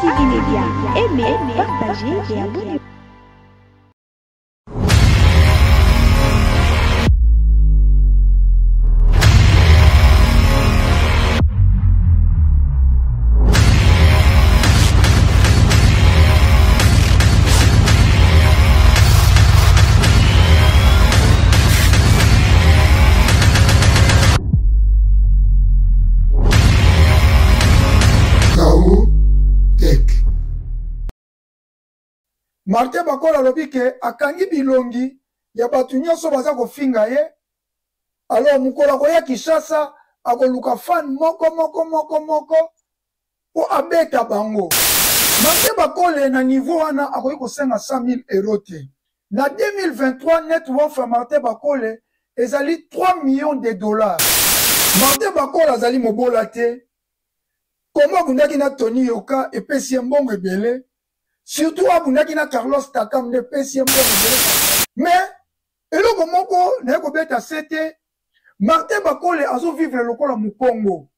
ASTV Media. Aimez, partagez et abonnez-vous. Martin Bakole alobi ke akangi bilongi ya bato nyonso baza kofinga ye. Alors mokolo akoya Kinshasa, akoluka fan moko moko moko moko mpo abeta bango. Martin Bakole na niveau wana akoki kosenga 100 000 euro te. Na 2023, net worth ya Martin Bakole ezali 3 millions de dollars. Martin Bakole azali mobola te. Kombo abundaki na Tony Yoka epesi ye mbongo ebele. Surtout abundaki na Carlos Takam nde epesi ye mbongo ebele. Mais eloko moko naye kobeta sete, Martin Bakole azovivre lokola mokongo.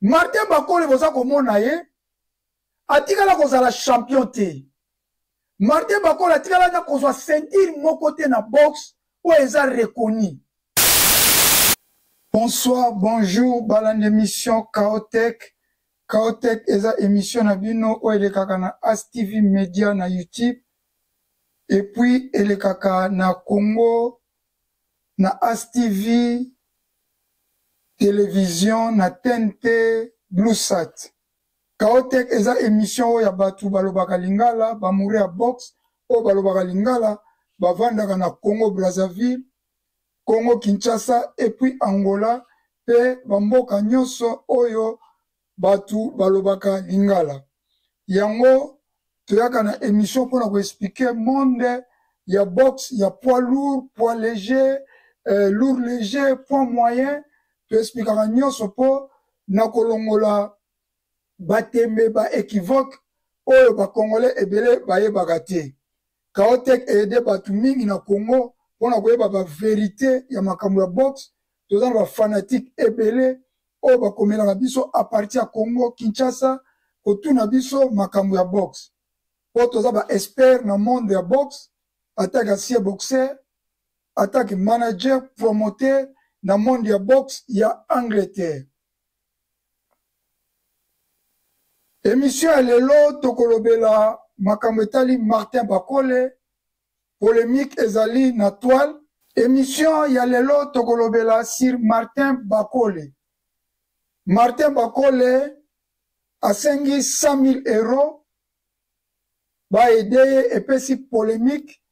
Martin Bakole, boza komona ye, atikala kozala champion te. Martin Bakole atikala na kozwa ceinture moko te na boxe oyo eza reconnu. Bonsoir, bonjour, balandi émission Chaotech. Chaotech eza émission na bino oyo elekaka na ASTV Media na YouTube et puis elekaka na Congo na ASTV Television na TNT Bluesat. Chaotech eza émission oyo ya bato balobaka lingala, bamoure ya boxe oyo balobaka lingala, bavandaka na Congo Brazzaville, Congo Kinshasa et puis Angola pe bamboka nyonso oyo bato balobaka lingala. Yango toyaka na émission mpona koexpliquer monde ya boxe ya poids lourd, poids léger, lourd léger, poids moyen. Toexplikaka nyonso mpo na kolongola batembe, ba équivoque oyo bakongolais ebele bayebaka te. Chaotech aide bato mingi na Congo mpona koyeba ba vérité ya makambo ya boxe. Toza na bafanatique ebele oyo bakomelaka biso à partir ya Congo Kinshasa kotuna biso makambo ya boxe, mpo toza ba expert na monde ya boxe, atake ancien boxeur, atake manager, promoteur na monde ya boxe ya Angleterre. Émission ya lelo tokolobela makambo etali Martin Bakole, polémique ezali na toile. Émission ya lelo tokolobela sur Martin Bakole. Martin Bakole asengi 100 000 euros baede ye, epesi polémique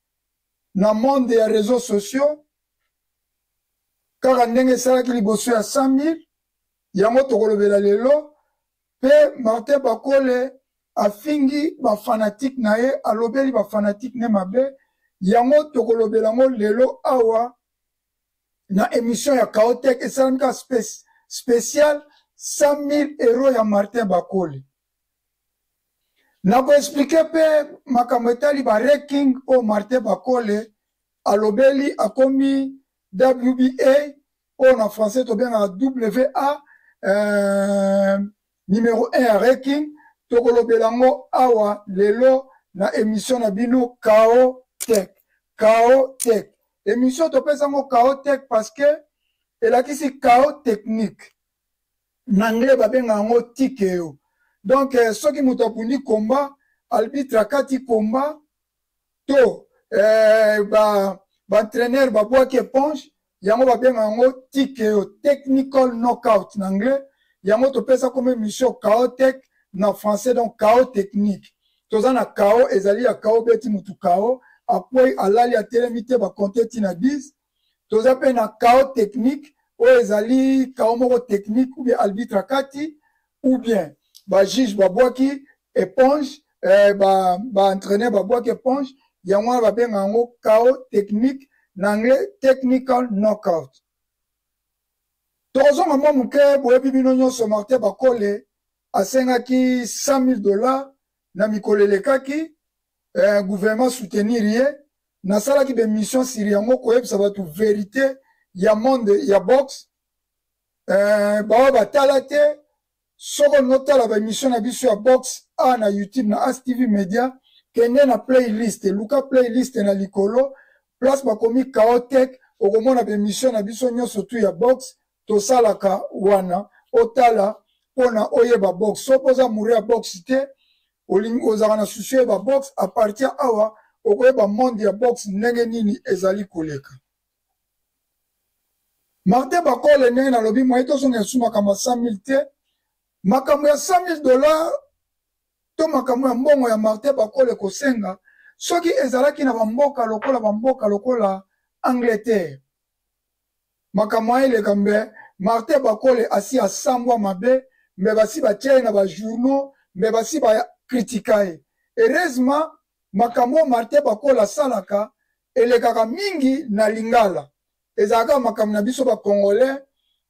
na monde ya réseaux sociaux kaka ndenge esalaki liboso ya 100 000. Yango tokolobela lelo. Mpe Martin Bakole afingi bafanatike na ye, alobeli bafanatike ne mabe. Yango tokolobela yango lelo awa na émission ya Chaotech esalami kaka spécial 100 000 euros ya Martin Bakole. Nakoexpliquer mpe makambo etali ba ranking oyo Martin Bakole alobeli akomi WBA, oyo na français tobengaka WA, numéro 1 ya ranking. Tokolobela yango awa lelo na émission na bino Chaotech. Chaotech émission topesa yango Chaotech parce que elakisi chaos technique. Na anglais babenga yango TKO. Donc soki moto abundi combat, arbitre akati combat to ba baentraîneur babwaki éponge, yango babenga yango TKO, technical knockout na anglais. Yango topesa comme émission Chaotech na français, donc chaos technique. Toza na KO, ezali ya KO, beti mutu KO, akwei, alali, atelemi te, bakonte ti na 10. Toza mpe na KO technique oyo ezali KO moko technique, ou bien arbitre akati, ou bien bajuge babwaki éponge, baentraîneur ba babwaki éponge. Yango wana babenga yango KO technique, na anglais technical knockout. Tokozonga mwa moke. Boyebi bino nyonso, Martin Bakole asengaki 100 000 dollars na mikolo elekaki, gouvernement soutenir ye. Nasalaki bemission sur yango koyebisa bato vérité ya monde ya boxe. Baoyo batala te. Soki olingi otala ba emission na biso ya box a na YouTube na As TV Media, kende na playlist, luka playlist na likolo place bakomi Chaotech, okomona ba emission na biso nyonso tu ya box tosalaka wana, otala pona oyeba box. Soki oza amoureux ya box te, olingi ozalaka na souci oyeba box, à partir awa okoyeba monde ya box ndenge nini ezali koleka. Martin Bakole ndenge nalobi moye tozonga lisusu makambo ya 100 000 te makambo ya 100 000 dollars to makambo ya mbongo ya Martin Bakole kosenga soki ezalaki na bamboka lokola bamboka lokola Angleterre makambo ya eleka mbe Martin Bakole asi asambwa mabe mbe basi batia ye na ba journaux mbe basi ba kritika ye heureusement makambo oyo Martin Bakole asalaka elekaka mingi na lingala ezalaka makambo na biso ba congolais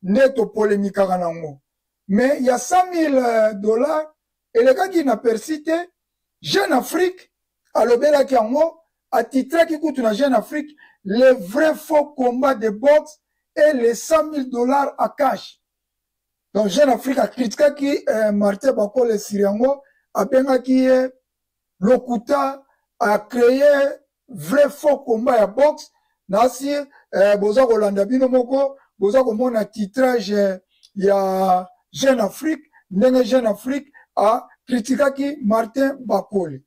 nde topolemikaka nango mais ya 100 000 dollars elekaki na persi te Jeune Afrique alobelaki yango atitraki kutu na Jeune Afrique le vrai faux combat de boxe et les 100 000 dollars à cash donc Jeune Afrique akritikaki eh, Martin Bakole sur yango abengaki ye lokuta a créer vrai faux combat ya boxe nasi eh, boza kolanda bino moko boza komona titrage eh, ya Jeune Afrique ndenge Jeune Afrique a kritikaki Martin Bakole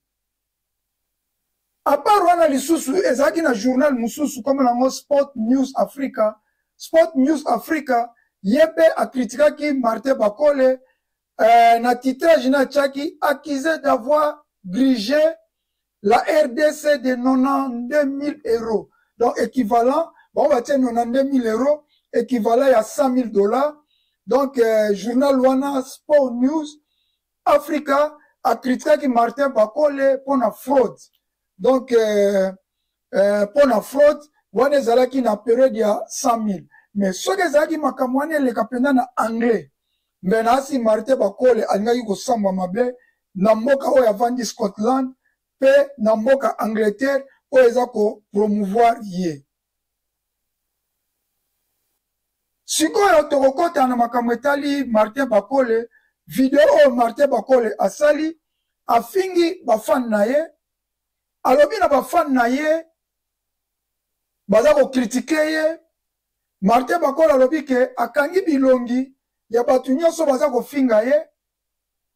apart wana lisusu ezalaki na journal mosusu kombo nango Sport News Africa Sport News Africa ye mpe akritikaki Martin Bakole na titrage na atiaki accusé d'avoir grigé la RDC de 92 000 euros donc équivalent bango batie 92 000 euros équivalent ya 100 000 dollars donc journal wana Sport News Africa akritikaki Martin Bakole mpona fraude donc mpona fraude wana ezalaki na periode ya 100 000 mais soki ezalaki makambo wana eleka mpenza na anglais mbe na asi Martin Bakole alingaki kosambwa mabe na mboka oyo avandi Scotland mpe na mboka Angleterre oyo eza ko promouvoir ye. Sikoyo tokokota na makambo etali Martin Bakole, video oyo Martin Bakole asali, afingi ba fan na ye, alobi na ba fan na ye baza ko critiquer ye. Martin Bakole alobi ke akangi bilongi ya bato nyonso baza kofinga ye.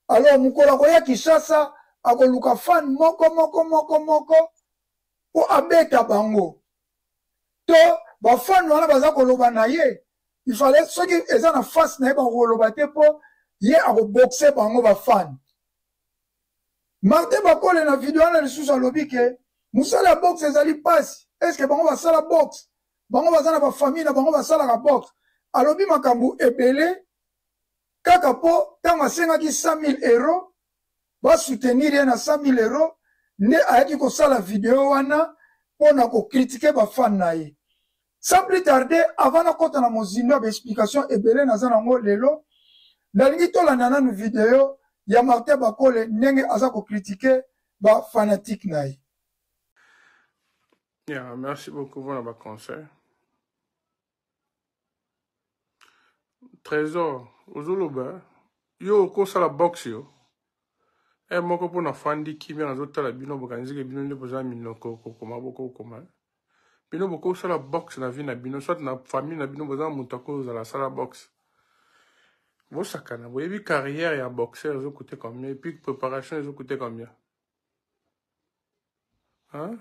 Alors mokolo akoya Kinshasa akoluka fan moko moko moko moko po abeta bango. To ba fan wana baza koloba na ye, il fallait soki eza na face na ye bakoloba te po ye akoboxe bango ba fan. Martin Bakole na video wana lisusu alobi ke mosala ya boxe ezali pasi, est-ce que bango basala boxe? Bango baza na ba famille na bango basalaka boxe. Alobi makambo ebele kaka po tango asengaki 100 000 euros ba soutenir ye na 100 000 euros nde ayaki kosala video wana po na ko critiquer ba fan na ye. Sans plus tarder, avant nakota na mozindo ya ba explication ebele naza nango lelo, nalingi tolanda nanu video ya Martin Bakole ndenge aza ko critiquer ba fanatiques na ye. Yeah, merci beaucoup pour ba conseil. Trésor, ozoloba yo okosala box yo. E moko mpo nafandi kimia nazotala bino bokanisi ke bino nde boza minoko kokoma bokokoma. Bino bokosala box na vie na bino, soit na famille na bino boza moto akozala asala box. Bosakana, boyebi carrière ya boxeur ezocoûter combien et puis préparation ezocoûter combien? Hein?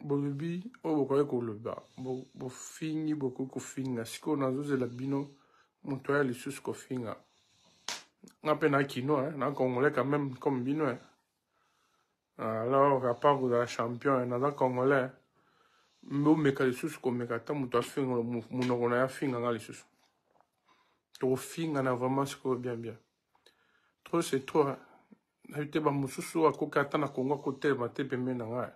Bolobi oyo bokoki koloba, bofingi bokoki kofinga. Sikoyo nazozela bino moto aya lisusu kofinga. Nga mpe na kino, hein? Na congolais quand même comme bino, hein? Alors à part kozala champion, hein, naza congolais. Bomeka lisusu komeka ata moto afinga monoko na ye afinga nga lisusu. Tokofingana vraiment sikoyo bien bien. Trop c'est trop. Hein? Nayebi te bamosusu akoki ata na Congo akotelema te pembeni na ngai.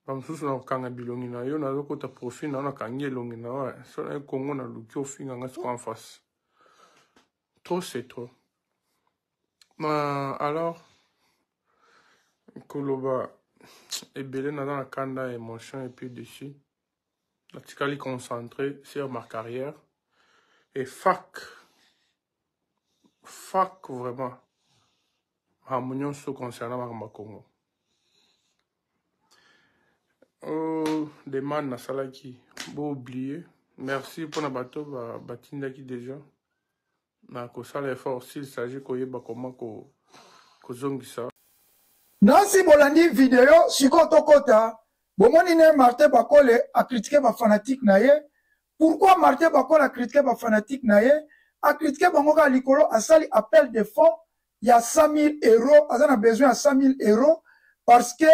Bamosusu nakokanga bilongi na yo, nazokota profil na yo, nakangi elongi na yo. So na Congo naluki ofinga nga sikoyo en face. Trop c'est trop. Ma, alors koloba ebele naza na kanda émotion et puis dessus natikali concentré sur ma carrière. Et fuck, fuck vraiment makambo nyonso concernant makambo ya Congo. Oh, demande nasalaki bo oublier. Merci mpona bato batindaki déjà na kosala effort s'il s'agit koyeba comment kozongisa. Nancy bolandi video sikoyo tokota bomoni ne Martin Bakole a critiquer ba fanatique na ye. Pourquoi Martin Bakole a critiquer ba fanatique na ye? A critiquer bango kaka likolo asali appel de fonds ya 100 000 euros, aza na besoin ya 100 000 euros parce que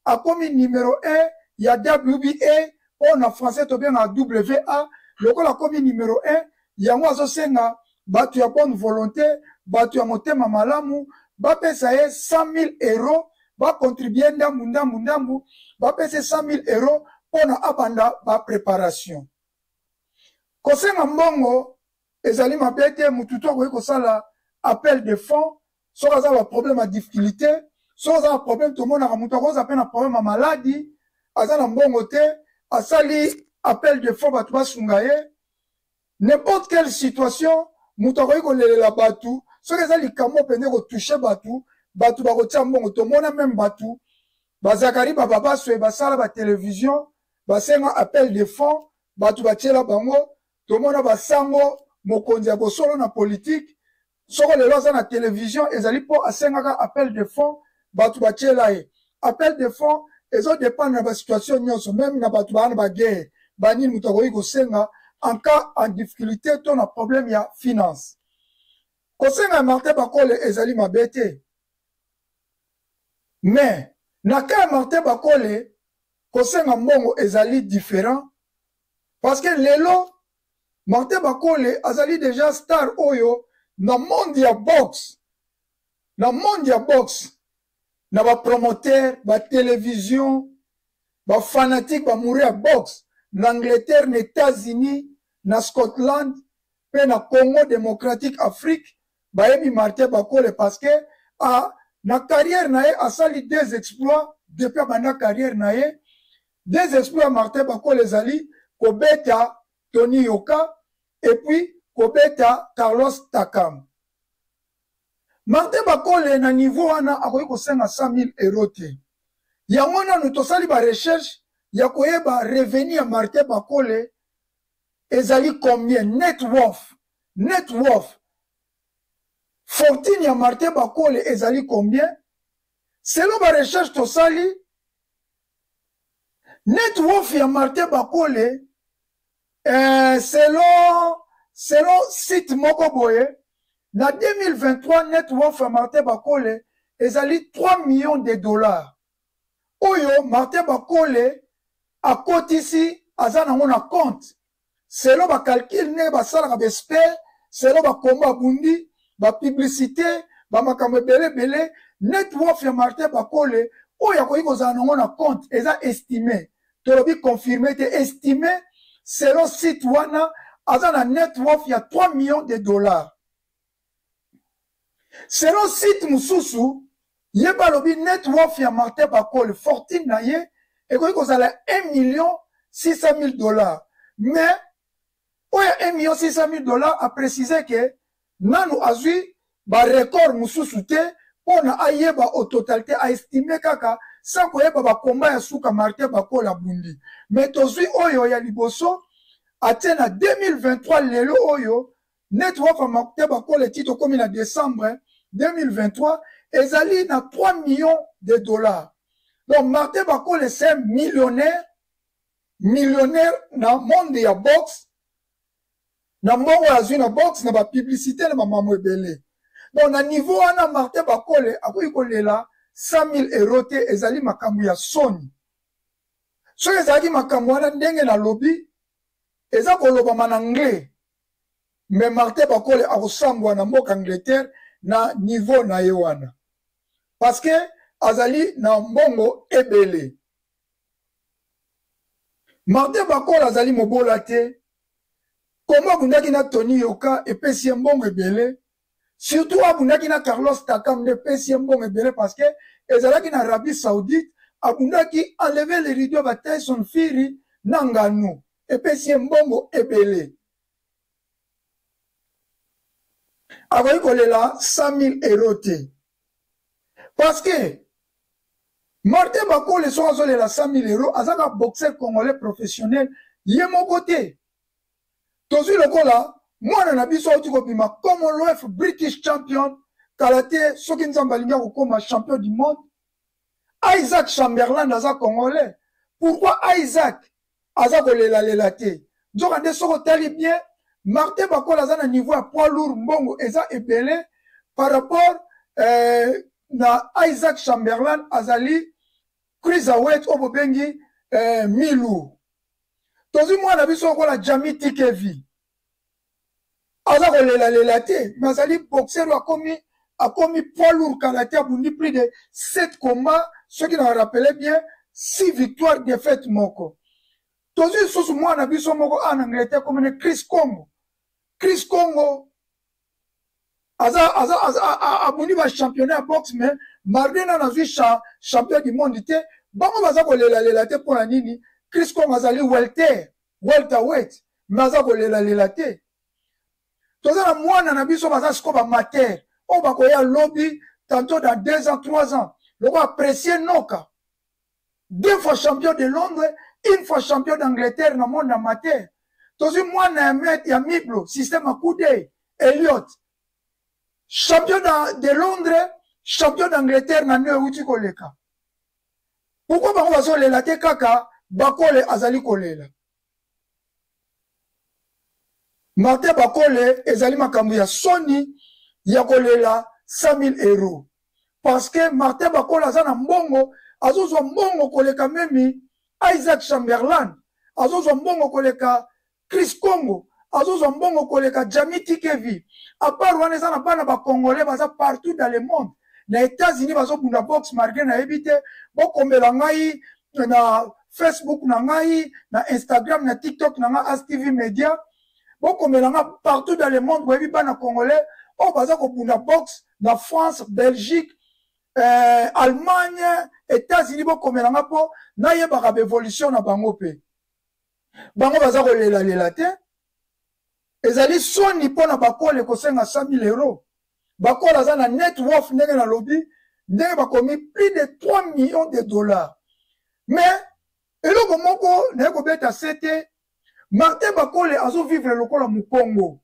akomi numéro 1 ya WBA oyo na français tobengaka WA. Lokola akomi numéro 1, yango azosenga bato ya bonne volonté, bato ya motema malamu bapesa ye 100 000 euros, bacontribue ndambu ndambu ndambu, bapesa ye 100 000 euros mpona abanda ba préparation. Kosenga mbongo ezali mabe te. Mutu to akoki kosala appel de fonds soki aza baproblème ya difficulté, soki aza na problème. Tomonaka moto akoza mpe na problème ya maladi, aza na mbongo te, asali appel de fonds, bato basunga ye. N'importe quelle situation, moto akoki kolelela bato. Soki eza likambo mpenza kotoucher bato, bato bakotia mbongo. Tomona même bato bazakari bababaswe basala batelevizio, basenga appel de fonds, bato batiela bango. Tomona basango mokonzi ya bosolo na politike, soko lelo aza na televizio, ezali mpo asengaka appel de fonds, bato batiela ye. Appel de fonds ezodépendre na basituation nyonso, même na bato baa na baguerre banini, moto akoki kosenga en cas en difficulté to na problème ya finance. Kosenga ya Martin Bakole ezali mabe te, mais na cas ya Martin Bakole, kosenga mbongo ezali différent, parce que lelo Martin Bakole azali déjà star oyo na monde ya boxe, na monde ya boxe, na bapromoteur, batelevizio, bafanatique, bamouri ya boxe na Angleterre, na États-Unis, na Scotland mpe na Congo démocratique, Afrique, bayebi Martin Bakole, parce que a, na carrière na ye, asali deux exploits depuis abanda carrière na ye. Deux exploits ya Martin Bakole ezali kobeta Tony Yoka et puis kobeta Carlos Takam. Martin Bakole na niveau wana akoki kosenga 100 000 euro te. Yango nanu tosali barecherche ya koyeba revenu ya Martin Bakole ezali combien, net worth, net worth, fortune ya Martin Bakole ezali combien. Selon barecherche tosali, net worth ya Martin Bakole, selon site moko boye, na 2023, net worth ya Martin Bakole ezali 3 millions de dollars oyo Martin Bakole akotisi, aza nango na compte, selon bacalcul ndenge basalaka baexpert, selon bakombo abundi, bapublicité, bamakambo ebele ebele. Net worth ya Martin Bakole oyo akoki kozala nango na compte eza estimé, tolobi confirmé te, estimé selon site wana, aza na net worth ya 3 millions de dollars. Selon site mosusu, ye balobi net worth ya Martin Bakole, fortune na ye, ekoki kozala 1 million 600 000 dollars. Mais oyo 1 million 600 000 dollars, aprécise ke nanu azwi barecord mosusu te mpona ayeba au totalité, aestime kaka sans koyeba bakomba ya suka Martin Bakole abundi. Mais tozwi oyo ya liboso atie na 2023. Lelo oyo, net worth ya Martin Bakole, ti tokomi na décembre 2023, ezali na 3 millions de dollars. Donc Martin Bakole, c'est un millionnaire, millionnaire na monde ya boxe, na mbongo azwi na boxe, na bapublicité, na bamamo ebele. Donc na niveau wana, Martin Bakole akoki kolela 100 000 euro te, ezali makambo ya soni. Soki ezalaki makambo wana ndenge nalobi eza kolobama na anglais, mais Martin Bakole akosambwa na mboka Angleterre na niveau na ye wana, parce que azali na mbongo ebele. Martin Bakole azali mobola te. Komo abundaki na Tony Yoka epesi ye mbongo ebele. Surtout abundaki na Carlos Takam nde epesi ye mbongo ebele, parce que ezalaki na Arabie Saoudite, abundaki enlever le rideau ba Tyson Fury na Ngannou, epesi ye mbongo ebele. Akoki kolela 100 000 euros te. Parce que Martin Bakole soki azolela 100 000 euros, aza ka boxeur congolais professionnel ye moko te. Tozwi lokola mwana na biso auti kobima Commonwealth British Champion kala te, soki Nzambe alingi akokoma champion du monde. Isaac Chamberlain aza congolais. Pourquoi Isaac aza kolelalela te? Nzoka nde soki otali bien, Martin Bakole aza na niveau ya poids lourd, mbongo eza ebele par rapport na Isaac Chamberlain azali cruiserweight oyo bobengi mi-lourd. Tozwi mwana biso lokola Jami TKV, aza kolelalela te, mais azali boxeur oyo akomi poids lourd kala te, abundi plus de 7 combats, soki na rappelé bien, 6 victoires, défaite moko. Tozwi lisusu mwana biso moko en Angleterre komene Chris Congo. Chris Congo aza aza aza abundi ba championnat ya boxe, mais malgré nanu azwi champion du monde te, bango baza kolelalela te. Mpona nini? Chris Congo azali welterweight, mais aza kolelalela te. Toza na mwana na biso baza sikoyo bamatere oyo bakoya lobi, tantôt dans 2 ans, 3 ans, lokola Apprécier Noka, 2 fois champion de Londres, 1 fois champion d'Angleterre na monde amateur. Tozwi mwana ya met ya Miblo, système Akude Elliot, champion de Londres, champion d'Angleterre na nde euti koleka. Pourquoi bango bazolela te, kaka Bakole azali kolela? Martin Bakole, ezali makambo ya soni ya kolela 100 000 euros, parce que Martin Bakole aza na mbongo, azozwa mbongo koleka memi Isaac Chamberlain, azozwa mbongo koleka Chris Congo, azozwa mbongo koleka Jami Tikevi. À part wana, eza na bana bacongolais baza partout dans le monde, na États-Unis bazobunda boxe. Malgré nayebi te, bokombela ngai na Facebook na ngai, na Instagram, na TikTok na ngai, Astv Media. Bokomela nga partout dans le monde, boyebi bana congolais oyo baza kobunda boxe na France, Belgique, Allemagne, États-Unis. Bokomela nga mpo nayebaka baévolution na bango mpe bango baza kolelalela te. Ezali soni mpo na Bakole kosenga 100 000 euros. Bakole aza na net worth, ndenge nalobi, ndenge bakomi, plus de 3 millions de dollars. Mais eloko moko naye kobeta se te, Martin Bakole azovivre lokola mokongo.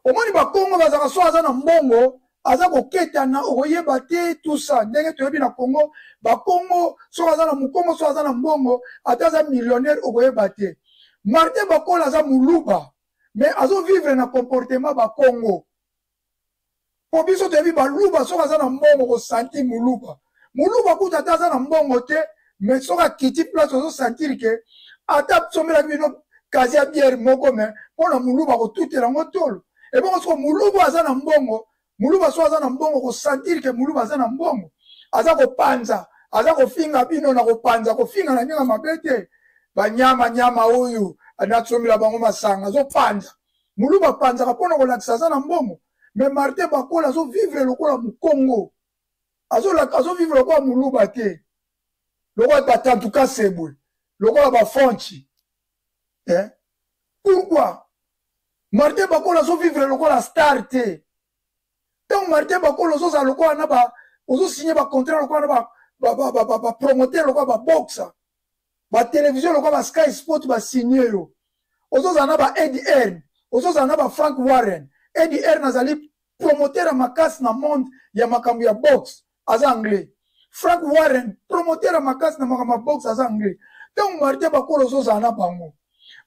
Omoni, bakongo bazalaka so aza na mbongo, aza koketana, okoyeba te, tout ça. Ndenge toyebi na Congo, bakongo soki aza na mokongo, soki aza na mbongo, ata aza millionnaire, okoyeba te. Martin Bakole aza moluba, mais azovivre na comportement bakongo, po biso toyebi baluba, soki aza na mbongo, kosentir moluba. Moluba kuta ata aza na mbongo te, mais soki akiti place, ozosentir ke ata sombelaki bino casier ya bière moko, mais mpo na moluba kotutela yango tolo. Ebongo soko moluba aza na mbongo, moluba so aza na mbongo, kosentir ke moluba aza na mbongo, aza kopanza, aza kofinga bino na kopanza, kofinga na ndenge mabe te, banyama nyama oyo nasombela bango masanga, azopanza. Moluba apanzaka mpona kolakisa aza na mbongo. Mais Martin Bakole azovivre lokola mokongo, azovivre lokola moluba te, lokola batantuka sebwe, lokola bafonchi, eh? Pourquoi Martin Bakole azovivre lokola star te? Ntango Martin Bakole ozozala lokola na ba ozosinye bacontrat lokola na bapromoteur, lokola baboxer, batelevizio, lokola ba Sky Sport basinye yo, ozozala na ba Eddie Hearn, ozozala na ba Frank Warren. Eddie Hearn azali promoteur ya makasi na monde ya makambo ya boxe, aza anglais. Frank Warren, promoteur ya makasi na makambo ya boxe, aza anglais. Ntango Martin Bakole ozozala na bango,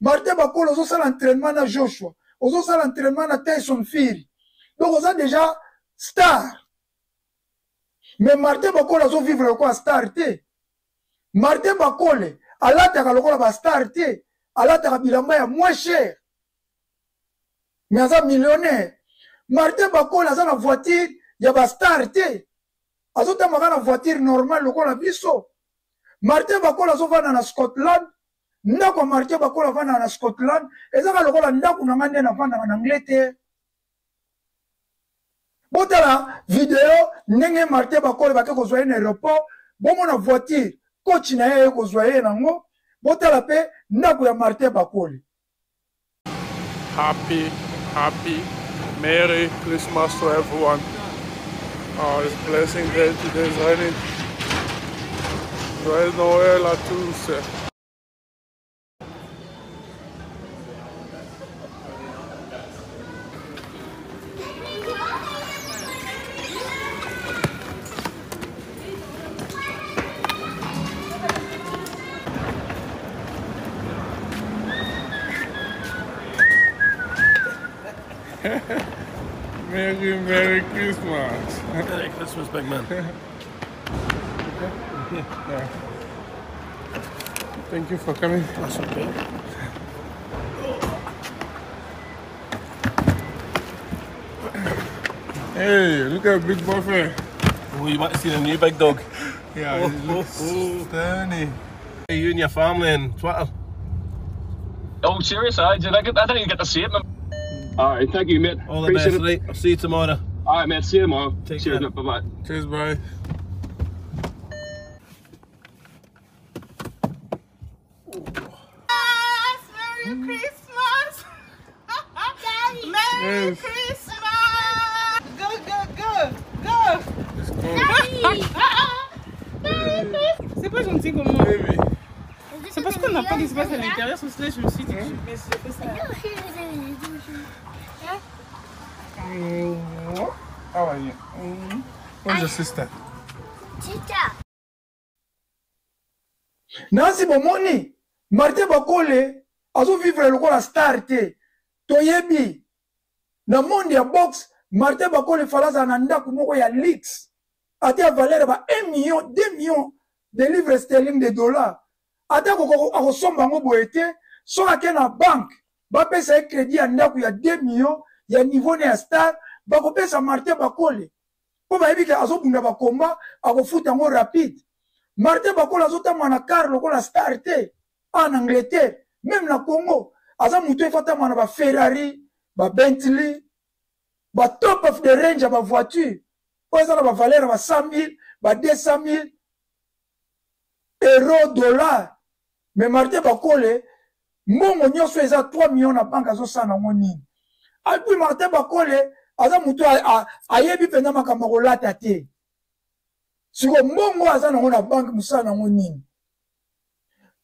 Martin Bakole ozosala entraînement na Joshua, ozosala entraînement na Tyson Fury, donc oza déjà star. Mais Martin Bakole azovivre lokola star te. Martin Bakole alataka lokola bastar te, alataka bilamba ya moins cher, mais aza millionnaire. Martin Bakole aza na voiture ya bastar te, azotambaka na voiture normale lokola biso. Martin Bakole azovanda na Scotland. Ndako ya Martin Bakole avandaka na Scotland ezaka lokola ndako na ngai nde navandaka na Angleterre. Botala video ndenge Martin Bakole bake kozwa ye na aéroport, bomona voiture coach na ye aye kozwa ye nango. Botala mpe ndako ya Martin Bakole. Happy, happy. Merry Christmas to everyone. Oh, it's blessing day today is raining. Joyeux Noël à tous. Merry, Merry Christmas. Merry Christmas, big man. Yeah. Thank you for coming. That's okay. Hey, look at big buffet. Oh, you might see the new big dog. Yeah, Oh, it looks oh, oh. stunning. Hey, you and your family and Twitter. Oh, serious? I did. I, get, I didn't even get to see it. Man. All right, thank you, mate. All the Appreciate best, it. right? I'll see you tomorrow. All right, mate. See you tomorrow. Take Cheers, care. mate. Bye bye. Cheers, bye. Merry Christmas! Merry Yes. Christmas! Go, go, go, go! It's cold. C'est pas gentil comment. Baby. C'est parce qu'on n'a pas d'espace à l'intérieur, sur cela je me suis dit que je vais je fais ça. How are you? Where's your sister? Nansi bomoni Martin Bakole azovivre lokola star te. Toyebi na monde ya boxe Martin Bakole fala azala na ndako moko ya luxe ata ya valeur ba 1 million 2 millions de livres sterling de dollars ata akosomba yango boye te soki ake na banque bapesa ye crédit ya ndako ya 2 millions ya niveau ne ya star bakopesa Martin Bakole mpo bayebi ke azobunda bakomba akofuta yango rapide. Martin Bakole azotambola na car lokola star te en Angleterre même na Congo aza motu efo atambola na ba Ferrari ba Bentley ba top of the range ya ba voiture oyo eza na ba valeur ya ba 100 000 ba 200 000 euro dollar. Mais Martin Bakole mbongo nyonso eza 3 millions na banque azosala yango nini? Puis Martin Bakole aza motu ayebi mpenza makambo ya kolata te. Siko mbongo aza nango na banque mosala nango nini?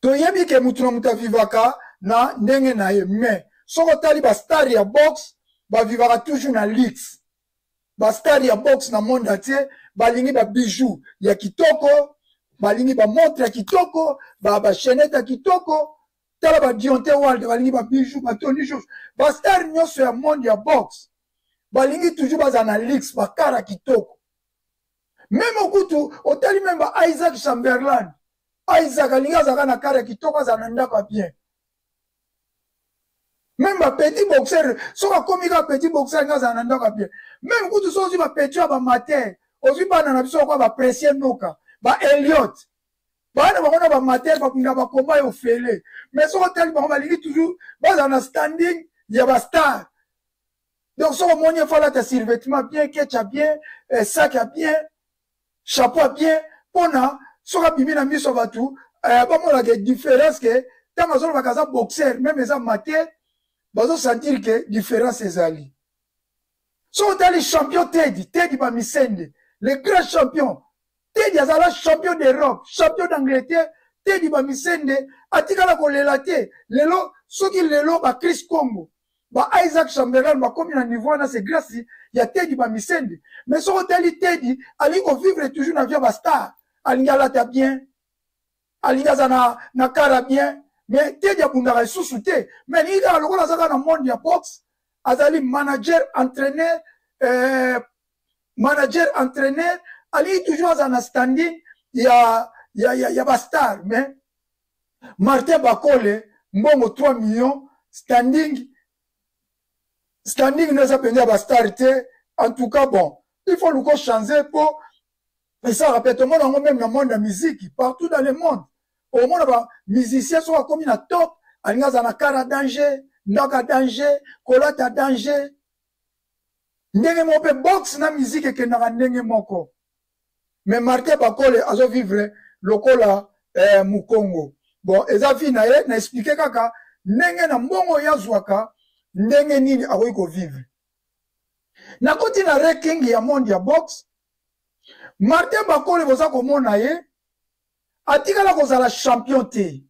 Toyebi ke mutu na mutu avivaka na ndenge na ye, mais soki otali ba star ya boxe bavivaka toujours na luxe. Ba star ya boxe na monde entier balingi ba bijoux ya kitoko, balingi ba montre ya kitoko, ba chaînette ya kitoko. Tala ba Deontay Wilder balingi ba bijoux, ba Tony Joshua. Ba star nyonso ya monde ya boxe balingi toujours bazala na luxe, ba car ya kitoko. Même okutu otali même ba Isaac Chamberlain, Isaac alingi azalaka na car ya kitoko, azala na ndako ya bien. Même ba petit boxeur, soki akomi kaka petit boxeur alingi azala na ndako ya bien. Même kutu soki ozwi ba petit ya ba mater, ozwi bana na biso lokola ba Précieux Noka, ba Elliot, bana bango na ba mater babunda ba combat ya ofele. Mais soki otali bango balingi toujours bazala na standing ya ba star. Donc soki omoni efo alata survêtement bien, ketch ya bien, sac ya bien, chapeau ya bien, mpona soki abimi na miso ya bato, bamonaka différence ke ntango azolobaka aza boxeur, même eza mater, bazosentir ke différence ezali. Soki otali champion Teddy, Teddy Bamisende, le grand champion, Teddy azala champion d'Europe, champion d'Angleterre, Teddy Bamisende atikala kolela te. Lelo soki lelo ba Chris Congo, ba Isaac Chamberlain bakomi na niveau wana, c'est grâce ya Teddy Bamisende. Mais soki otali Teddy alingi kovivre toujours na vie ya ba star, alingi alata bien, alingi aza na kara bien, mais Teddy abundaka lisusu te. Mais alingi kaka lokola aza kaka na monde ya boxe, azali manager entraîneur, manager entraîneur, alingi toujours aza na standing ya ba star. Mais Martin Bakole mbongo 3 millions standing no eza mpenza ya ba star te. En tout cas bon, il faut luko changer po esalaka mpe tomona yango même na monde ya musique partout dans le monde. Omona ba musicien soki akomi na top alingi aza na kara danger, ndako ya danger, kolata danger. Ndenge moko mpe boxe na musique ekendaka ndenge moko. Mais Martin Bakole azovivre lokola Mukongo. Bon, eza vie na ye, na expliquer kaka ndenge na mbongo oyo azwaka, ndenge nini akoki kovivre. Nakoti na ranking ya monde ya boxe. Martin Bakole boza komona ye atikala kozala champion te.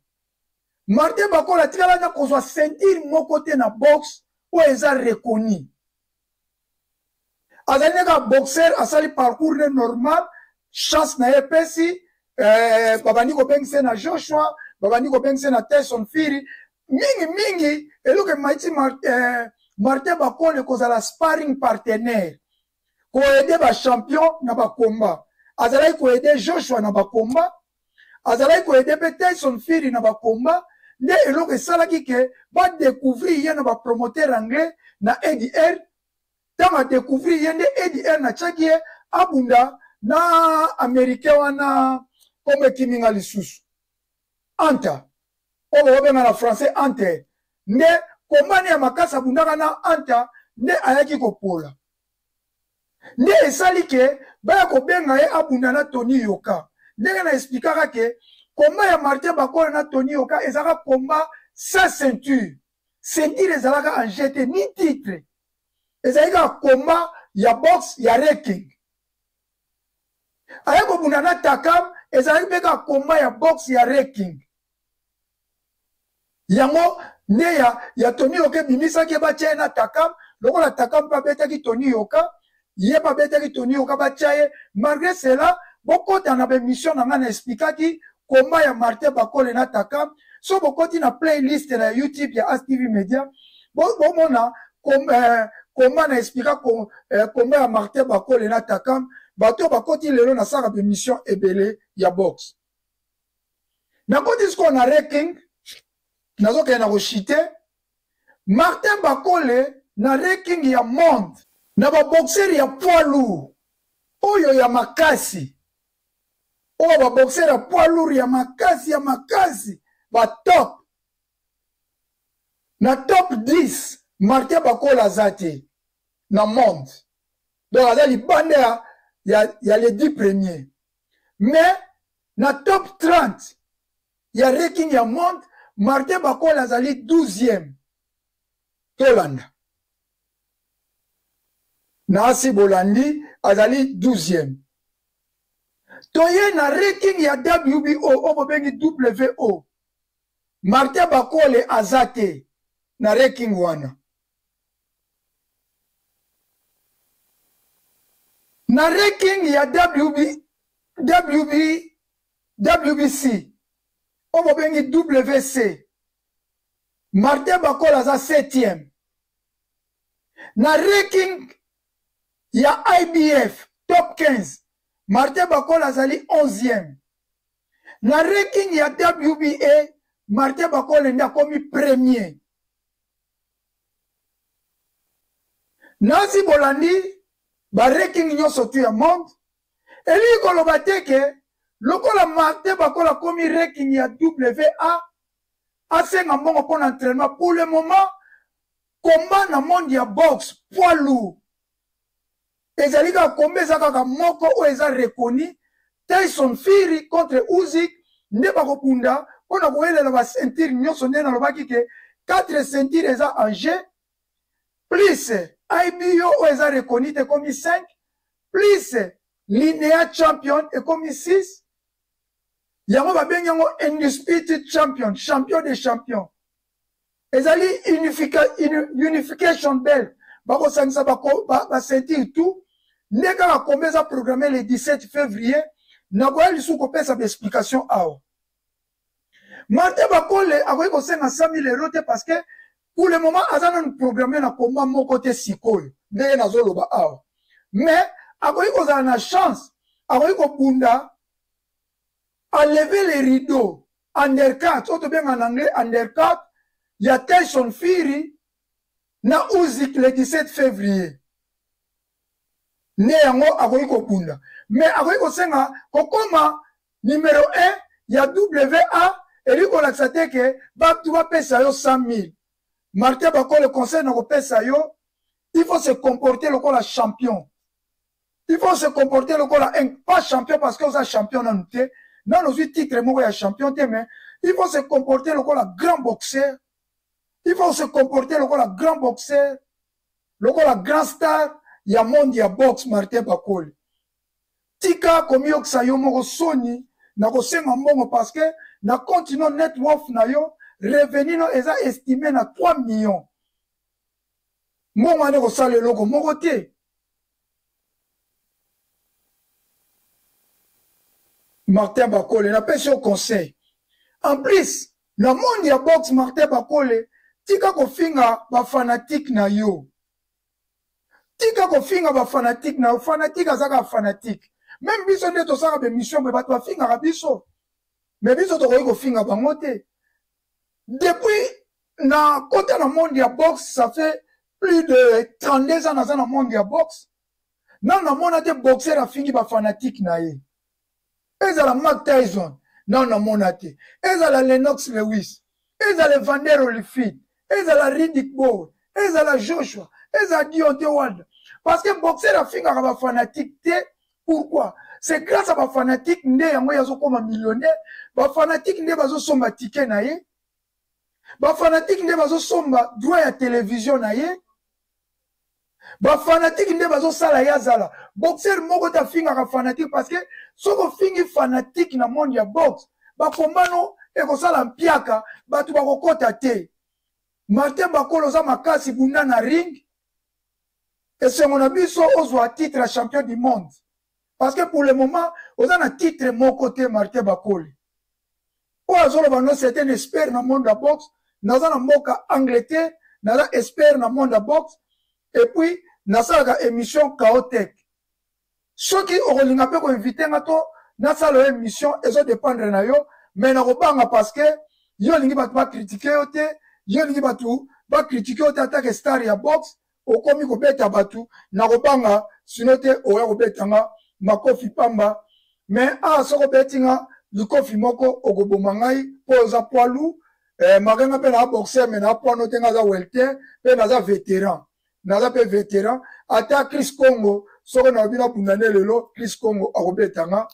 Martin Bakole atikala na kozwa ceinture moko te na boxe oyo eza reconnu. Azali nde kaka boxeur, asali parcours ne normal, chance na ye epesi eh, babandi kobengisa ye na Joshua, babandi kobengisa ye na Tyson Fury mingi mingi. Eloko emaiti eh, Martin Bakole kozala sparring partenaire, koaide ba champion na ba combat. Azalaki koaide Joshua na ba combat, azalaki koaide mpe Tyson Fury na ba combat. Nde eloko esalaki ke ba découvrir ye na ba promoteur anglais na Eddie Hearn. Ntango adecouvrir ye nde Eddie Hearn atiaki ye abunda na américain wana, kombo ekimi nga lisusu, Anta, oyo bakobenga na français Ante. Nde kombani ya makasi abundaka na Anta nde ayaki kopola, nde esali ke baya kobenga ye abunda na Tony Yoka. Ndenge na explikaka ke komba ya Martin Bakole na Tony Yoka ezalaka komba sans ceinture. Ceinture ezalaka en jeu te, ni titre. Ezalaki kaka komba ya boxe ya ranking. Aye kobunda na Takam, ezalaki mpe kaka komba ya boxe ya ranking. Yango nde ya, ya Tony Yoka ebimisaki ye, batia ye na Takam. Lokola Takam mpe abetaki Tony Yoka, ye mpe abetaki Tony Yoka, batia ye. Malgré cela, bokota na baemission na ngai na explikaki komba ya Martin Bakole na Takam. So bokoti na playlist na YouTube ya As TV Media, bomona komba na explika komba ya Martin Bakole na Takam. Bato bakoti lelo nasalaka baemission ebele ya boxe. Nakoti sikoyo na ranking, nazokende na koshite Martin Bakole na ranking ya monde na baboxer ya poids lourd oyo ya makasi, oyo baboxer ya poids lourd ya makasi ya makasi ba top na top 10, Martin Bakole aza te na monde, donc aza libanda ya, ya, ya les 10 premiers. Mais na top 30 ya ranking ya monde, Martin Bakole azali 12e. Tolanda nasi bolandi, azali 12e. Toye na ranking ya WBO oyo bobengi WO, Martin Bakole aza te na ranking wana. Na ranking ya WB, WB, WBC oyo bobengi WC, Martin Bakole aza 7e. Na ranking ya IBF top 15, Martin Bakole azali 11e. Na ranking ya WBA, Martin Bakole nde akomi premier. Nazi bolandi ba ranking nyonso tu ya monde, elingi koloba te ke lokola Martin Bakole akomi ranking ya WA asenga mbongo mpo na entraînement. Pour le moment, combat na monde ya boxe poids lourd ezali kaka combat eza kaka moko oyo eza reconnu, Tyson Fury contre Usyk, nde bakobunda mpo na koyelela ba ceinture nyonso. Nde nalobaki ke 4 ceinture eza en jeu, plus IBO oyo eza reconnu te ekomi 5, plus Linea champion ekomi 6. Yango babengi yango undisputed champion, champion des champions. Ezali unification belt, bakosangisa baceinture ba tout. Nde kaka kombe eza programme le 17 février, nakoya lisusu kopesa baexplication awa. Martin Bakole akoki kosenga 100 000 euros te, parce que pour le moment aza nanu programme na komba moko te sikoyo ndenge nazoloba awa. Mais akoki kozala na chance, akoki kobunda alever le rideau undercut oyo tobenga na anglais undercut ya Tyson Fury na Usyk le 17 février. Nde yango akoki kobunda, mais akoki kosenga kokoma numero 1 ya WA, elingi kolakisa te ke bato bapesa yo 100 000. Martin Bakole, conseil na kopesa yo, il faut se comporter lokola champion. Il faut se comporter lokola un pas champion, parce que oza champion nanu te, nanu ozwi titre moko ya champion te, mais il faut se comporter lokola grand boxeur. Il faut se comporter lokola grand boxeur, lokola grand star. ya monde ya boxe. Martin Bakole, tika komiyokisa yo moko soni na kosenga mbongo, parce que na compte no net worth na yo, revenu no eza estime na 3 millions. Mbongo wana ekosala eloko moko te. Martin Bakole, napesi yo conseil. En plus, na monde ya boxe, Martin Bakole, tika kofinga bafanatike na yo. Tika kofinga bafanatike na yo. Fanatike aza kaka fanatike. Meme biso nde tosalaka bemission, me bato bafingaka biso, me biso tokoki kofinga bango te. Depuis na kota na monde ya boxe, ça fait plus de 32 ans naza na monde ya boxe, nano namona te boxer afingi bafanatike na ye. Ezala Mike Tyson, nano namona te. Ezala Lennox Lewis, ezala Evander Holyfield, ezala Riddick Bowe, ezala Joshua, ezala Deontay Wilder, parce que boxer afingaka bafanatike te. Pourquoi? C'est grâce à bafanatike nde yango ye azokoma millionnaire. Bafanatike nde bazosomba tike na ye, bafanatike nde bazosomba droit ya télévision na ye, bafanatike nde bazosala ye azala boxer. Moko te afingaka fanatique, parce que soki ofingi fanatique na monde ya boxe, bakombano ekosala mpiaka, bato bakokota te. Martin Bakolo, oza makasi, bunda na ring. Esengo na biso ozwa titre ya champion du monde, parce que pour le moment oza na titre moko te. Martin Bakole oyo azoloba no, c'est un expert na monde ya boxe. Naza na mboka Angleterre, naza expert na monde ya boxe, et puis nasalaka émission Chaotech. Soki okolinga mpe koinvite nga to nasala yo émission, ezodépendre na yo. Mais nakobanga, parce que yo olingi bato bakritike yo te. Yo olingi bato bakritike yo te. Atake star ya boxe, okomi kobeta bato, nakobanga. Sino te, oya kobeta nga makofi pamba. Mais awa, soki obeti nga likofi moko, okoboma ngai, mpo oza poids. Makenga mpe na boxer, mais na poids no te. Nga aza welter mpe naza vétéran, naza mpe vétéran. Ata Chris Congo, soki nalobi nabunda nde lelo, Chris Congo akobeta nga,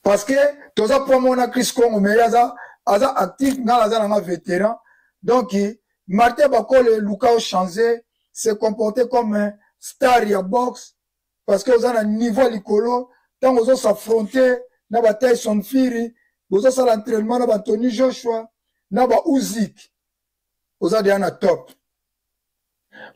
parce que toza poids moko na Chris Congo. Mais ye aza actif, nga naza nanga vétéran. Donc Martin Bakole, luka ochanger, se comporter comme un star ya boxe, parce que oza na niveau ya likolo. Ntango ozos'affronter na ba Tyson Fury, bozosala entraînement na ba Anthony Joshua, na ba Usyk, oza deya na top.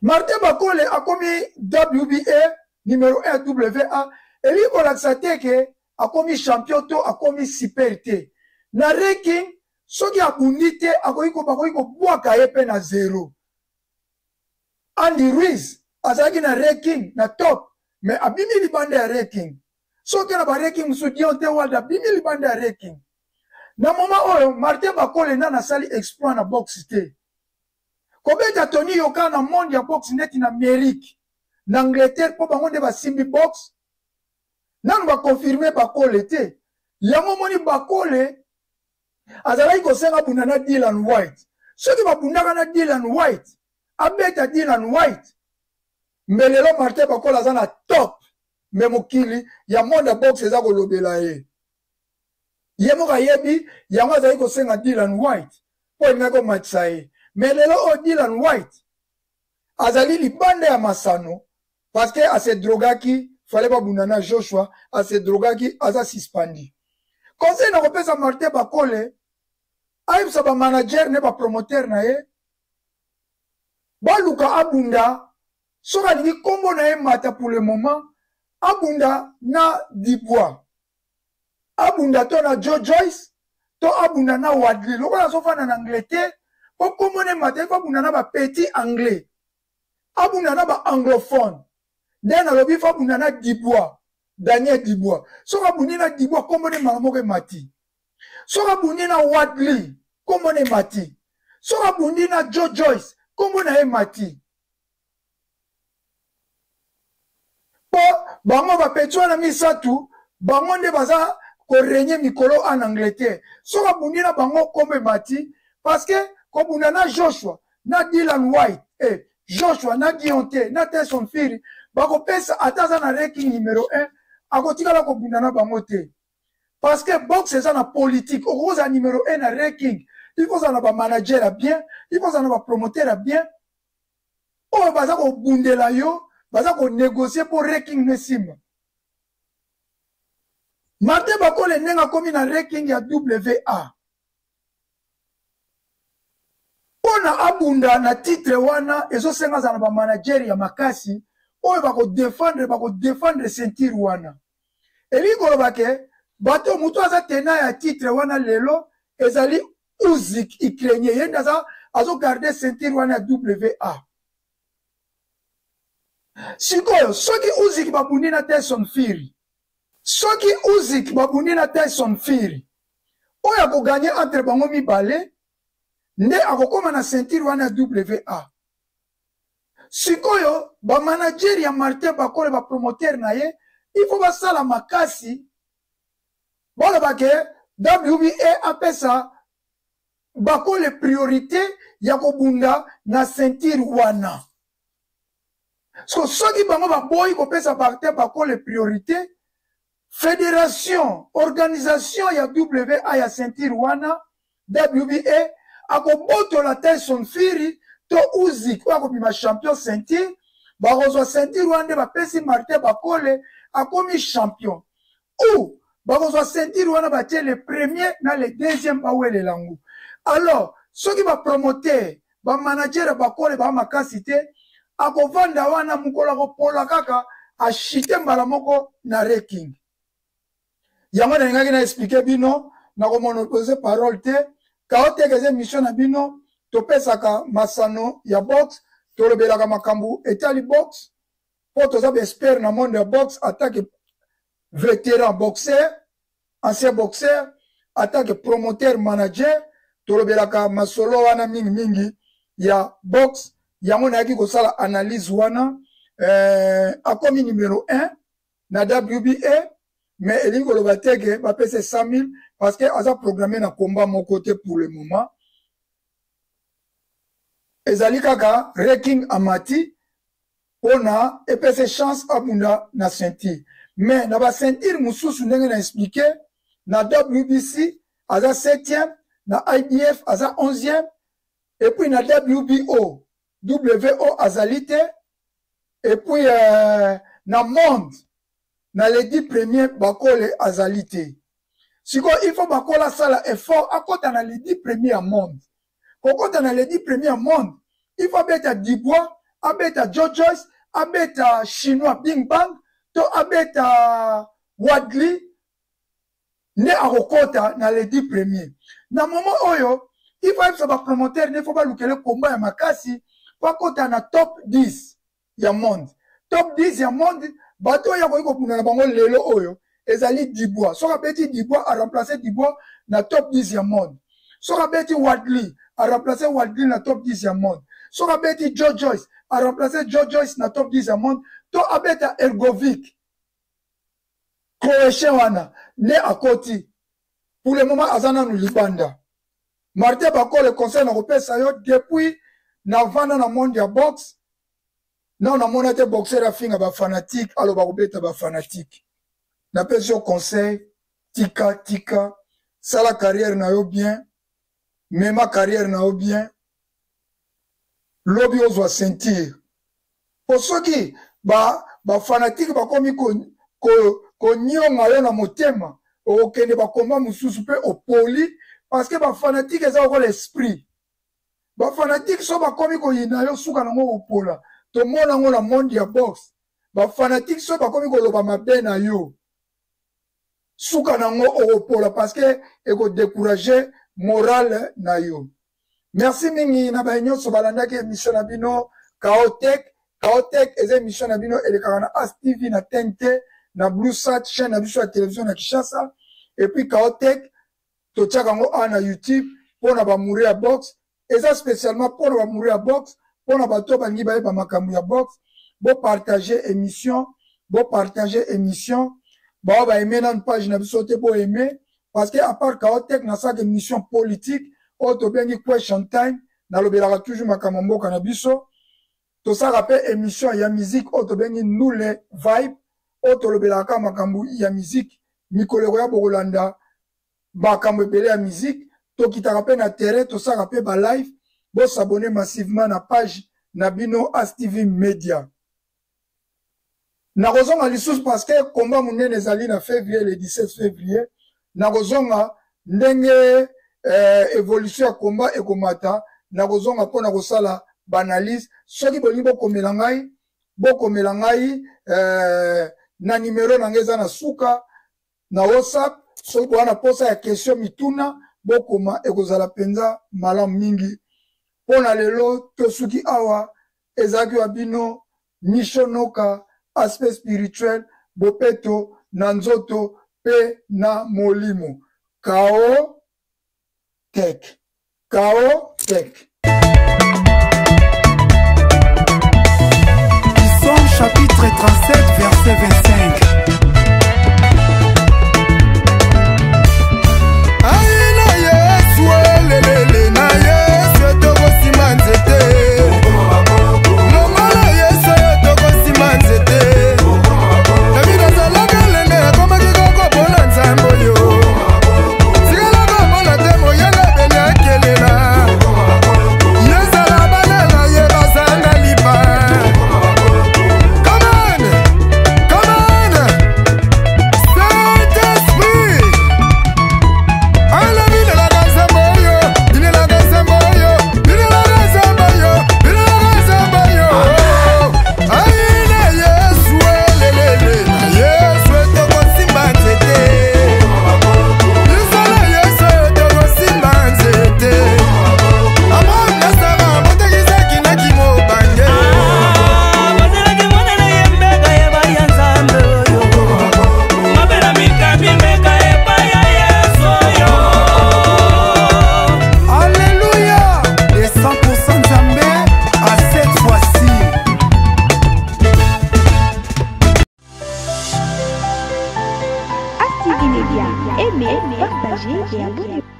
Martin Bakole akomi WBA numéro 1 wa, elingi kolakisa te ke akomi champion to akomi super te na ranking. Soki abundi te, akoki, bakoki kobwaka ye mpe na zero. Andy Ruiz azalaki na ranking na top, mais abimi libanda ya ranking. Soki na baranking mosusu, Deontay Wilder abimi libanda ya ranking. Na moment oyo, Martin Bakole nani asali exploit na boxe te. Kobeta Tony Yoka na monde ya boxe, neti na Amérique, na Angleterre, mpo bango nde basimbi boxe, nanu baconfirme Bakole te. Yango omoni Bakole azalaki kosenga bunda na Dylan White. Soki babundaka na Dylan White, abeta Dylan White, me lelo Martin Bakole aza na top. Me mokili ya monde ya boxe eza kolobela ye. Ye moko ayebi yango. Azali kosenga Dylan White mpo alingaki komatisa ye. Me lelo oyo Dylan White azali libanda ya masano, parce que ase drogaki. Fallait babunda na Joshua, ase drogaki, aza suspendu. Conseil na kopesa Martin Bakole, ayebisa bamanager ne bapromoteur na ye baluka abunda. Soki alingi nkombo na ye mata, pour le moment abunda na Dubois, abunda to na Joe Joyce, to abunda na Wadley. Lokola azofanda na Angleterre, mpo nkombo na ye mata, ifo abunda na bapetit anglais, abunda na baanglophone. Nde nalobi fo abunda na Dubois, Daniel Dubois. Soki abundi na Dubois, nkombo na mbala moko emati. Soki abundi na Wadley, nkombo na emati. Soki abundi na Joe Joyce, nkombo na ye emati, mpo bango bapeti wana misato, bango nde baza korenye mikolo en Angleterre. Soki abundi na bango, nkombo emati, parce que kobunda na Joshua, na Dylan White, Joshua, na Deontay, na Tyson Fury, bakopesa ata aza na ranking numero 1, akotikala kobunda na bango te, parce que boxe eza na politique. Okoki kozala numero 1 na ranking. Il faut ozala na bamanager ya bien, il faut ozala na bapromoteur ya bien oyo baza kobundela yo, baza konégocie mpo ranking no esimba. Martin Bakole ndenge akomi na ranking ya WA, mpona abunda na titre wana, ezosenga azala na bamanager ya makasi oyo bakodefendre ceinture wana. Elingi koloba ke bato, moto aza tena ya titre wana lelo ezali Usyk, ukrainien. Ye nde aza azogarde ceinture wana ya WA. Sikoyo soki Usyk babundi na Tyson Fury, soki Usyk babundi na Tyson Fury, oyo akoganye entre bango mibale nde akokóma na ceinture wana ya WA. Sikoyo bamanager ya Martin Bakole, bapromoteur na ye, il faut basala makasi, baloba ke WBA apesa Bakole priorité ya kobunda na ceinture wana. So soki bango baboyi kopesa Martin Bakole priorité, fédération, organisation ya WA ya ceinture wana, WBA, akobotola Tyson Fury to Usyk oyo akobima champion ceinture. Bakozwa ceinture wana nde bapesi Martin Bakole, akomi champion, ou bakozwa ceinture wana, batie le premier na le deuxième, bawelela yango. Alors soki bapromoteur, bamanager ya Bakole baa makasi te, akovanda wana, mokolo akopola kaka, ashite mbala moko na ranking. Yango nalingaki na expliquer bino, nakomonopoliser parole te. Kaoteka eza émission na bino, topesaka masano ya boxe, tolobelaka makambo etali boxe mpo toza baexpert na monde ya boxe, attaque vétéran boxeur, ancien boxeur, attaque promoteur, manager. Tolobelaka masolo wana mingimingi ya boxe. Yango nayaki kosala analyse wana. Akomi numéro 1 na WBA, mais elingi koloba te ke bapesa 100 000, parce que aza programme na combat moko te pour le moment. Ezali kaka ranking amati mpona epesa chance abunda na ceinture. Mais na baceinture mosusu, ndenge na expliquer, na WBC aza 7e, na IBF aza 11e, et puis na WBO, WO azali te, et puis na monde, na les 10 premiers, Bakole azali te. Sikoyo il faut Bakole asala effort, akɔta na les 10 premiers ya monde. Kokɔta na les 10 premiers ya monde, il faut abeta Dubois, abeta Joe Joyce, abeta Chinois Bing Bang to abeta Wadley, nde akokɔta na les 10 premiers. Na moment oyo, il faut ayebisa bapromoteur nde faut balukele komba ya makasi po akɔta na top 10 ya monde. Top 10 ya monde, bato oyo akoki kobunda na bango lelo oyo ezali Dubois. Soki abeti Dubois, aremplace Dubois na top 10 ya monde. Soki abeti Wadley, aremplace Wadley na top 10 ya monde. Soki abeti Joe Joyce, aremplace Joe Joyce na top 10 ya monde, to abeta Hrgovic, Croatien wana, nde akoti. Pour le moment aza nanu libanda. Martin Bakole, conseil na kopesa yo: depuis navanda na monde ya boxe, nao namona te boxer afinga bafanatique, aloba kobeta bafanatique. Napesi yo conseil: tika, tika, sala carrière na yo bien, mema carrière na yo bien, lobi ozwa ceinture. Po soki bafanatique bakomi konionga yo na motema, okokende bakomba mosusu mpe opoli, parce que bafanatique eza lokola esprit. Bafanatique so bakomi koyina yo, suka nango kopola. Tomona yango na monde ya boxe, bafanatique so bakomi koloba mabe na yo, suka nango okopola, parce que ekodécourage morale na yo. Merci mingi na baye nyonso balandaki émission na bino Kaotek. Kaotek eza émission na bino elekaka na As TV, na TNT, na Bluesat, chaîne na biso ya télévision na Kinshasa. Et puis Kaotek totiaka yango awa na YouTube mpona bamouri ya boxe. Eza spécialement mpona bamouri ya boxe, mpona bato balingi bayeba makambo ya boxe. Bopartage émission, bopartage émission. Bao baaimer nanu page na biso te, boaimer, parce que à part Kaotek, nasalaka émission politique oyo tobengi Question Time, nalobelaka toujours makambo mboka na biso. Tosalaka mpe émission ya musique oyo tobengi Ndule Vibe, oyo tolobelaka makambo ya musique. Mikolo ekoya, bokolanda makambo ebele ya musique. Tokitaka mpe na terrain, tosalaka mpe ba live. Bosabone massivement na page na bino As TV Media. Nakozonga lisusu parce que combat monene ezali na février, le 17 février. Nakozonga ndenge évolution ya combat ekomata, nakozonga mpo na kosala baanalyse. Soki bolingi bokomela ngai, bokomela ngai na numero na ngai eza na suka na WhatsApp. Soki boza na posa ya question, mituna, bokoma, ekozala mpenza malamu mingi. Mpo na lelo tosuki awa. Ezalaki wa bino Micho Noka, aspect spirituel, bopeto na nzoto pe na molimo. Kao Tech. Kao Tech. Psaume chapitre 37 verset 25. Ayi na Yesu, elelele na Yesu, tokosima nzete. Longola Yesu, tokosima nzete. David azalaka elenge, akomaki koko mpona Nzambe oyo. Tikala komona te moyenge beni akelela. Yezala bana na ye bazanga lipa. Come on, come on, Saint-Esprit. Ala binelaka nzambe oyo, binelaka nzambe oyo, binelaka nzambe oyo, binelaka nzambe oyo. Ayi na Yesu, elelele na Yesu, tokosimba nzete. Biso na Yesu, tokosimba nzete. Abraham na Sara botekisaki na kimobange. Bazelaki mwana na ye mbeka epai ya Nzambe oyo mabela mikabi mbeka epai ya Yesu oyo. Alléluia! Les 100% Nzambe à cette fois-ci. As TV Media. Aimez, partagez et abonnez-vous.